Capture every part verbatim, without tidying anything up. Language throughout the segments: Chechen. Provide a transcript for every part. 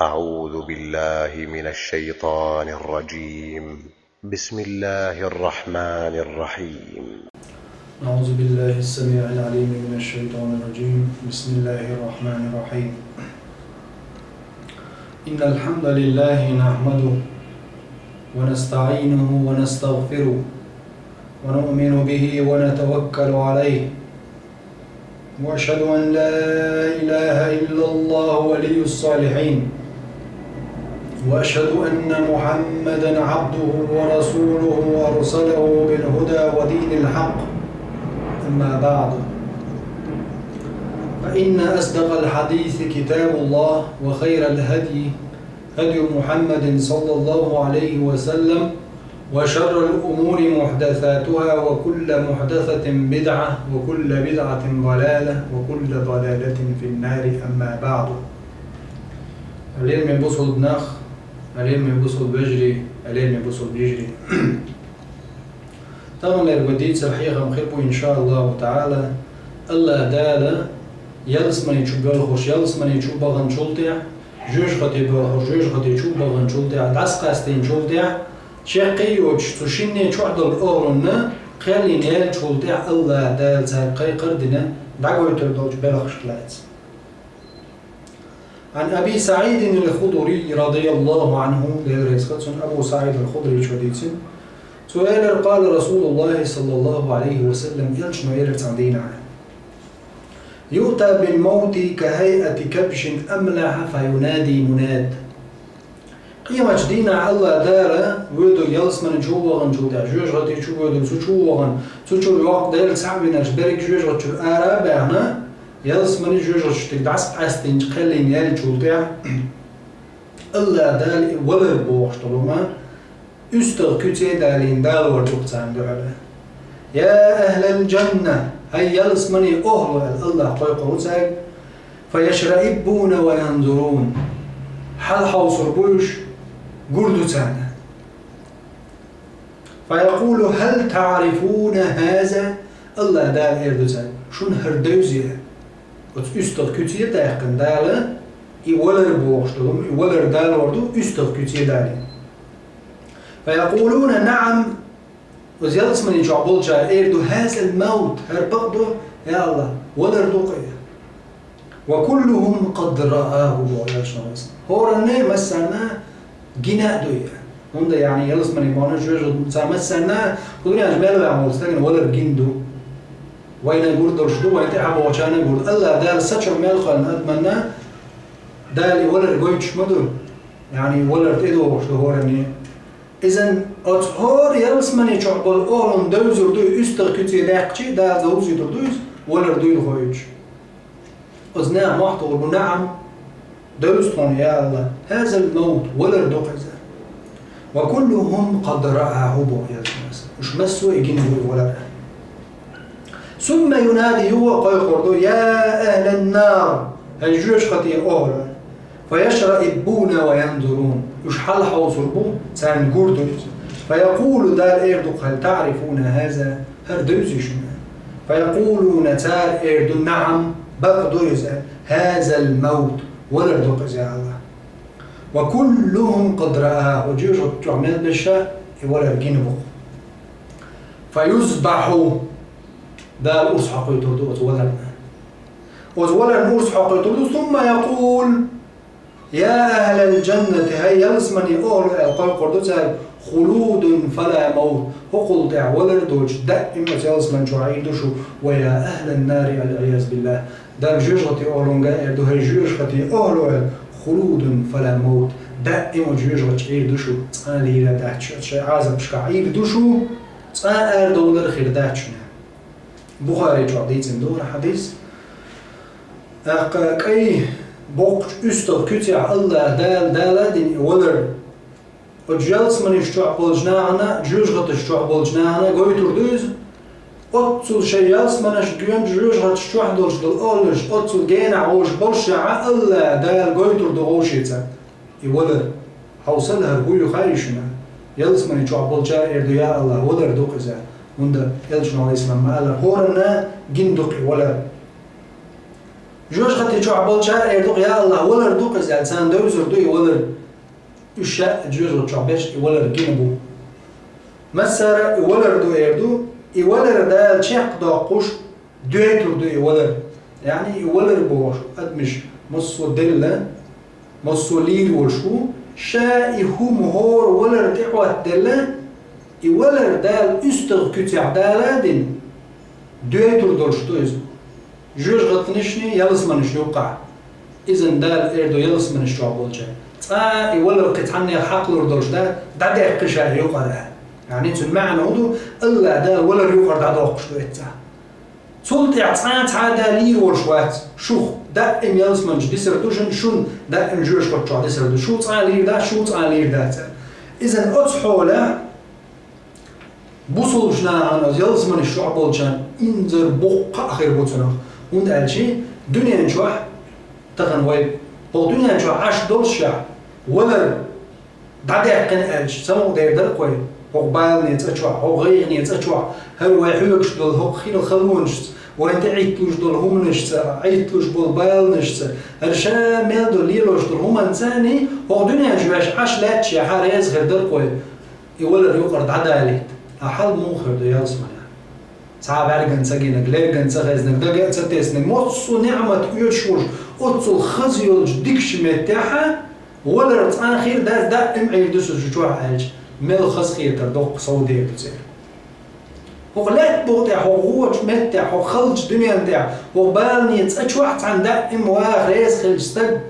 أعوذ بالله من الشيطان الرجيم. بسم الله الرحمن الرحيم. أعوذ بالله السميع العليم من الشيطان الرجيم. بسم الله الرحمن الرحيم. إن الحمد لله نحمده ونستعينه ونستغفره ونؤمن به ونتوكل عليه. وأشهد أن لا إله إلا الله ولي الصالحين. وأشهد أن محمدا عبده ورسوله أرسله بالهدى ودين الحق. أما بعد، فإن أصدق الحديث كتاب الله، وخير الهدي هدي محمد صلى الله عليه وسلم، وشر الأمور محدثاتها، وكل محدثة بدعة، وكل بدعة ضلالة، وكل ضلالة في النار. أما بعد. Лераме бусулба нах, лераме бусулба вежарий, лераме бусулба йижарий. Таханлера вай дийцар хьехам хир бу, иншааллаху таала, АллахӀ Дала ялсмани чу боьлхуш, ялсмани чу баханчул тӀехьа, жоьжахати боьлхуш, жоьжахати чу баханчул тӀехьа, дӀасакъаьстинчул тӀехьа, чаккхе а йоцуш, цу шинне чохь долу охӀлунна кхел йина яьллачул тӀехьа АллахӀ Дала цаьрга кхайкхар а дина, дӀагойтур долчу белхашка лаьцна. عن أبي سعيد الخدري رضي الله عنه, Дела реза хуьлда цунна, Абу СаӀид ал-Худричо дийцина. Цо элира, قال رسول الله صلى الله عليه وسلم, элчано элира цхьана дийнахь: يؤتى بالموت كهيئة كبش أملح فينادي مناد. Къематчу дийнахь АллахӀ Дала воьду ялсмани чу ваханчул тӀехьа, жоьжахати чу воьду, цу чу вахана, цу чуьра йоккха дерг цхьаъ винарш берриг жоьжахати чуьра ара а баьхна, ялсмани жоьжахатичуьра дӀасакъаьстинчу кхел йина яьллачул тӀехьа, АллахӀ Дала и валар бохуш долу ма, уьстагӀ куьце а далийна, далор ду-кх царна дуьхьал: يا أهل الجنة, хӀай ялсмани охӀлу, аьлла, АллахӀ кхойкхур ву цаьрга. فيشرئبون وينظرون, хьалахьовсур бу уьш, гур ду царна. فيقول: هل تعرفون هذا؟ АллахӀ Дала эр ду цаьрга: шуна хӀара девзий? Оцу уьстагӀ куьце а даьккхина Дала, и валар бохуш долу, и валар далор ду уьстагӀ куьце а далийна. فيقولون: نعم. Оцу ялсмани чохь болчара эр ду: هذا الموت, хӀара бакъ ду, я АллахӀ, валар ду-кх и. وكلهم قد رآه, боху элчано. ХӀоранна а, массарна а гина а ду и. ХӀунда, яъни, ялсмани баханчу жоьжахатичуьра массарна а, кху дуьнен чу мел ваьхна волчу стагана валар гина ду. Вайна гур долуш ду, вайна тӀаьхьа бохучарна а гур ду. АллахӀ Дала сачух мел кхоьллина адамна Дала и валар гойтуш ма ду, яъни, валар тӀедогӀуш ду хӀоранна а. Иза оцу хӀора ялсмани чохь болу охӀлунна девзар ду и, уьстагӀ куьце даьккхича а Дала девзийр ду иза, валар дуйла хоуьйтуш. Оцу наха мохь тухур бу: نعم, девза тхуна, я АллахӀ, هذا الموت, валар ду-кх иза. وكلهم قد رآه, боху элчано. Уьш массо а и гина бу и валар. ثم ينادي, юха а кхойкхур ду: يا أهل النار, хӀай жоьжахатин охӀла. فيشرئبون وينظرون, уьш хьалахьовсур бу, царна гур ду иза. فيقول, Дала эр ду-кх: هل تعرفون هذا, хӀара девзий шуна? فيقولون, цара эр ду: نعم, бакъ ду иза, هذا الموت, валар ду-кх иза, я АллахӀ. وكلهم قد رآه, жоьжахати чохь мел берш а и валар гина бу-кх. فيذبح, Дала урс хьокхуьйтур ду оцу валарна. Оцу валарна урс хьокхуьйтур ду, ثم يقول: يا أهل الجنة, хӀай ялсмани охӀла, аьлла кхойкхур ду цаьрга, خلود فلا موت, хӀокхул тӀехь валар доцуш, даим оцу ялсмани чохь Ӏийр ду шу, ويا أهل النار, العياذ بالله. Дала жоьжахати охӀлунга а эр ду: хӀай жоьжахати охӀла, аьлла, خلود فلا موت, даим оцу жоьжахати чу Ӏийр ду шу, цкъа а лийр дац шу, шайн Ӏазапашкахь Ӏийр ду шу, цкъа а арадовлар хир дац шуна. Бухари чохь дийцина ду хӀара хьадис. ТӀаккха кӀайн боккхачу уьстагӀ куьцехь АллахӀ Дала, Дала а дина и валар. Оцу ялсманаш чохь болчу нахана, жоьжахаташ чохь болчу нахана гойтур ду иза. Оццул шайн ялсманаш гоьмчу жоьжахаташ чохь долуш долу охӀланаш, оццул генахь вовшах болуш а, АллахӀ Дала гойтур ду вовшеца и валар. Хьовсал, хӀара хӀу ю хаьий шуна? Ялсмани чохь болчара эр ду: я АллахӀ, валар ду-кх иза. ХӀунда элчано, Ӏалайхиссалам, ма аьлла: хӀоранна гина ду-кх и валар. Жоьжахати чохь болчара эр ду-кх: «Я АллахӀ, валар ду-кх иза», — аьлла, царна девзар ду и валар. Уьш ша жоьжахати чохь берш и валар гина бу. Массара и валар ду эр ду, и валар Дала чекхдоккхуш, дойтур ду и валар. Яъни и валар бохуш адамаш массо а делла, массо а лийр волуш ву, ша и хӀума хӀора валар тӀехӀоттаделла, и валар Дала уьстагӀ куьцехь дала а дина, дойтур долуш ду иза. Жоьжахатинашний, ялсаманашний юккъахь. Иза Дала эр ду ялсаманаш чохь болчара. Цкъа а и валар кхин цхьаннех хьакхалур долуш дац, дӀадаьккхи ша и юкъара. Яъни цуьнан маьӀна хӀун ду, АллахӀ Дала валар юкъара дӀадоккхуш ду эццахь. Цул тӀаьхьа цкъа а цхьа а да лийр волуш вац шух, даим ялсаманаш дисар ду шуна, шуна даим жоьжахати чохь дисар ду. Шу цкъа а лийр дац, шу цкъа а лийр дац. Иза оцу хьолехь бусулбачу нахана оцу ялсаманаш чохь болчарна инзар боккха а хир бу цунах. ХӀунда аьлча дуьнен чохь, тахана вай, хӀокху дуьнен чохь Ӏаш доллушехь, валар дӀадаьккхина аьлча, самукъадер дара-кх вай, хӀокху балане цӀа чохь, хӀокху гӀайгӀане цӀа чохь, хӀара вай хьоьгуш долу хӀокху хин халонашца, вайна тӀе Ӏитталуш долу хӀуманашца, Ӏитталуш болу баланашца, хӀара ша мел долу лелош долу хӀуманца а, хӀокху дуьнен чу ваьш Ӏаш лаьтташехь, реза хир дара-кх вай. И валар юкъара дӀадалийта. Ахьа хьал муха хир ду ялсаманехь? Цхьа а бӀаьргана ца гинарг, лергана ца хезнарг, дага а ца теснарг, массо а неӀмат оьшуш волуш, оццул хаза йолчу дикачу меттехь а валар цкъа а хир дац, даим Ӏийр ду со цу чохь аьлча, мел хазахетар доккха совдер ду церан. ХӀокху лаьтта букъа тӀехь, хӀокху гӀочу меттехь, хӀокху халчу дуьненна тӀехь, хӀокху баланийн цӀа чохь цхьаьна даим ваха реза хиллачу стаг,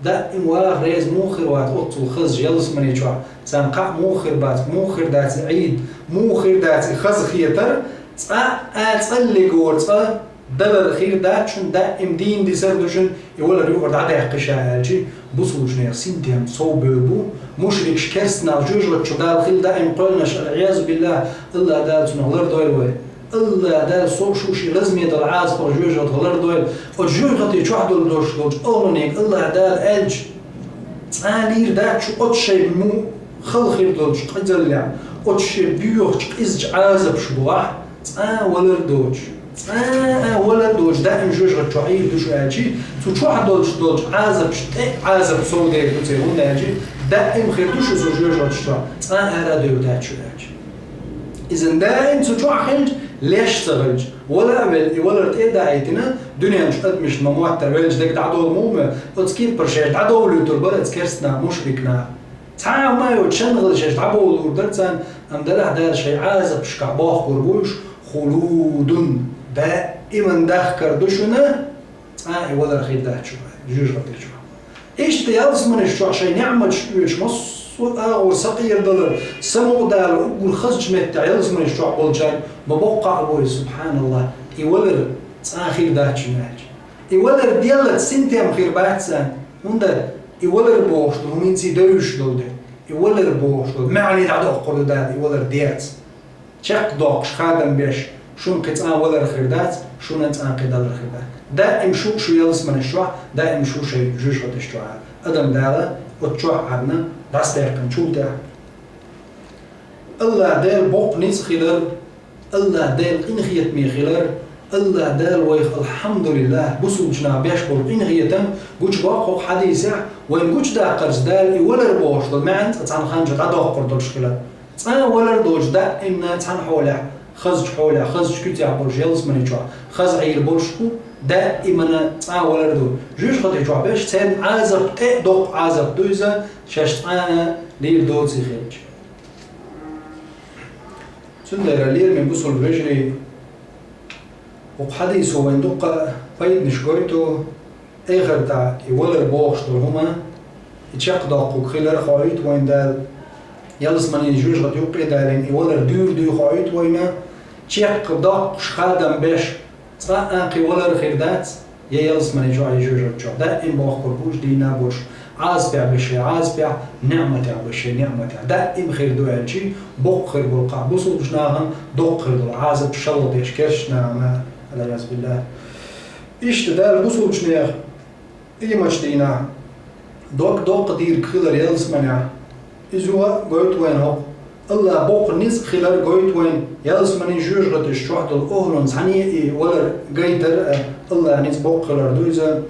даим ваха реза муха хир вац оццул хазачу ялсамане чохь, царна кхаъ муха хир бац, муха хир дац и Ӏийр, муха хир дац и хазахетар, цкъа а цӀаллигора цкъа далар хир дац шуна, даим дийна дисар ду шуна, и валар юкъара дӀадаьккхи ша аьлча, бусулбачу нехан синтем сов бевр бу, мушрикаш, керстанаш жоьжахати чу дала хилла даим кхоьллинарш, аль-Ӏиязу биллахӀ, АллахӀ Дала цунах лардойла вай. АллахӀ Дала со а шу а шен лазаме долу Ӏазапах, жоьжахатах лардойла. Оцу жоьжахати чохь долуш долчу охӀланиг АллахӀ Дала аьлча, цкъа а лийр дац шу оцу шайн му-, хала хир долчу къизаллехь, оцу шен боьхачу къизачу Ӏазапаш бохь, цкъа а валар доцуш, цкъа а валар доцуш, даим жоьжахати чохь Ӏийр ду шу аьлча, цу чохь долуш долчу Ӏазапаш тӀе а Ӏазап совдер ду церан, хӀунда аьлча даим хир ду шу цу жоьжахати чохь, цкъа а ара а девр дац шу аьлча. Иза даим цу чохь хилча, леш а ца хилча, вала а велла, и валар тӀе а даийтина, дуьнен чу адамашна ма-моттара велча дерг дӀадовла муха ма, оцу кепара шаьш дӀадовлуьйтур бара оцу керстанаш, мушрикнаш. Цхьа а хӀума а йоцуш, шен гӀала шаьш дӀабовлур дара царна, амма делахь Дала шайн Ӏазапашкахь бохкур бу уьш, хулудун, даиман дахкар ду шуна, цкъа а и валар хир дац шу жоьжахати чохь. Иштта ялсаманаш чохь шайн неӀматаш оьцуш, массо а агӀор сакъердалар, самукъадалар, уггар хазачу меттехь ялсаманаш чохь болчарна ма боккха а бой, субхьаналлахӀ, и валар цкъа а хир дац шуна аьлча. И валар деллалц синтем хир бац царна, хӀунда и валар бохуш долу хӀума хӀинца а девзаш долу дела, и валар бохуш долу маьӀне дӀадоккхур ду Дала, и валар дерца. Чекхдоккхуш хадам беш, шуна кхин цкъа а валар хир дац, шуна цкъа а кхин далар хир дац. Даим шу а шу ялсаманаш чохь, даим шу а шайн жоьжахаташ чохь. Адам Дала оцу чохь Ӏадна дӀасадаьккхина чул тӀехь. АллахӀ Дела боккха ницкъ хилар, АллахӀ Дела къинхетаме хилар, АллахӀ Дала вайх, алхьамдулиллахӀ, бусулбачу наха беш болу къинхетам гучубоккху хӀокху хьадисехь, вайна гучудаккхарца Дала и валар бохуш долу маьӀна цкъа цхьана ханча дӀадоккхур долуш хилар. Цкъа а валар доцуш, даимна цхьана хьолехь, хазачу хьолехь, хазачу куьцехь болуш, ялсамани чохь хаза Ӏийр болуш бу, даимана цкъа а валар ду. Жоьжахати чохь берш, церан Ӏазап тӀе а доккха Ӏазап ду иза, шаьш цкъа а лийр доций хилча. Цундела, лераме бусулба вежарий, хӀокху хьадисо вайна дуккха а пайданаш гойту, эхартахь и валар бохуш долу хӀума, и чекхдоккхург хилар хоуьйту вайна Дала, ялсаманин жоьжахати юккъе а далийна, и валар дуьйр дуй хоуьйту вайна, чекхдоккхуш хадам беш, цкъа а кхин валар хир дац, я ялсамани чохь, я жоьжахати чохь. Даим бохкур бу уьш дийна а болуш, Ӏазапехь берш шайн Ӏазапехь, неӀматехь берш шайн неӀматехь. Даим хир ду аьлчи, боккха хир болу кхаъ бусулбачу нахана, доккха хир долу Ӏазап шалгӀа деш керчу нахана, аль-Ӏиязу биллахӀ. Иштта Дала бусулбачу нехан иймачу дийнахь дог доккха дийриг хилар ялсаманехь. Иза юха а гойту вайна хӀокху АллахӀ боккха ницкъ хилар гойту вайн, ялсаманин жоьжахаташ чохь долу охӀлун цхьаьна и валар гайтар а АллахӀ ницкъ боккха хилар ду иза.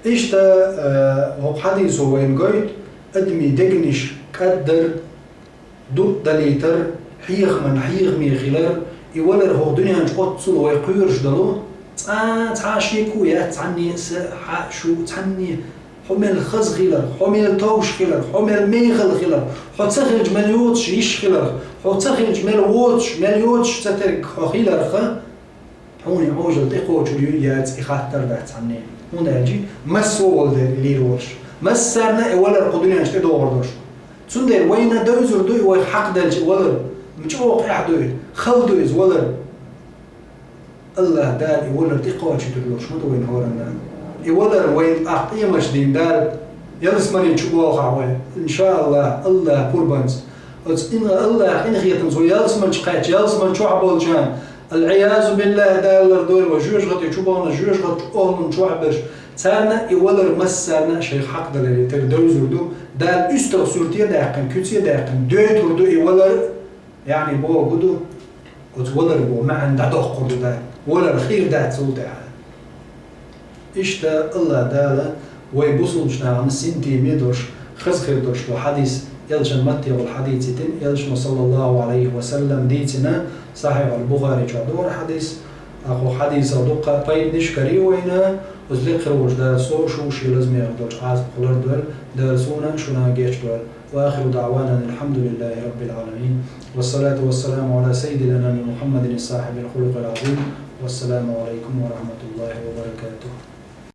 Иштта, э, хӀокху хьадисо вайна гойту, адамийн дегнаш кӀаддар, дукъ далийтар, хьехаман хьехаме хилар, и валар хӀокху дуьнен чу оццул вай кхоьруш долу, цкъа цхьа а шеко яц цхьанне а, са а, хьа а, шу а, цхьанне а, хьо мел хаза хиларх, хьо мел товш хиларх, хьо мел мехала хиларх, хьо ца хилча мел йоцуш йиш хиларх, хьо ца хилча мел воцуш, мел йоцуш ца терг хьо хиларх, хьуна и Ӏожалла тӀекхочур ю яц и хаттар дац цхьанне а. ХӀунда аьлча массо а волу дела и лийр волуш, массарна а и валар кху дуьнен чу тӀедогӀур долуш. Цундела вайна девзар ду и вайх хьакхаделча и валар, ма чӀогӀа къехь ду и, хала ду иза валар. АллахӀ Дала и валар тӀекхочуьйтур долуш ма ду вайна хӀоранна. И валар вайна тӀаккха къематдийнахь Дала ялсамане чу бохахь вай, иншааллахӀ, АллахӀ пурбанца. Оцу ин-, АллахӀ къинхетамца вай ялсамане чу кхаьчча, ялсамане чохь болчарна, аль-Ӏиязу биллахӀ, Дала лардойла вай жоьжахате чу бахана, жоьжахатчу охӀлун чохь берш, царна и валар массарна а шайх хьакхадаларе тера девзар ду, Дала уьстагӀ суьрте а даьккхина, куьце а даьккхина, дойтур ду и валар. ЯӀни бохург ду, оцу валар боху маьӀна дӀадоккхур ду Дала, валар хир дац цул тӀаьхьа. Иштта АллахӀ Дала вай бусулбачу нахана синтеме долуш, хаза хир долуш долу хьадис, элчан матте волу хьадис итина, элчано, саллаллахӀу Ӏалайхи ва саллам, дийцина, Сахьихь аль-Бухари чохь ду хӀара хьадис, а хӀокху хьадисах дуккха а пайданаш карий вайна, оцу лекха хир волчу Дала со а, шу а шен лазамехь долчу Ӏазапах лардойла, Дала суна а, шуна а гечдойла. وآخر دعوانا أن الحمد لله رب العالمين، والصلاة والسلام على سيد الأنام محمد صاحب الخلق العظيم، والسلام عليكم ورحمة الله وبركاته.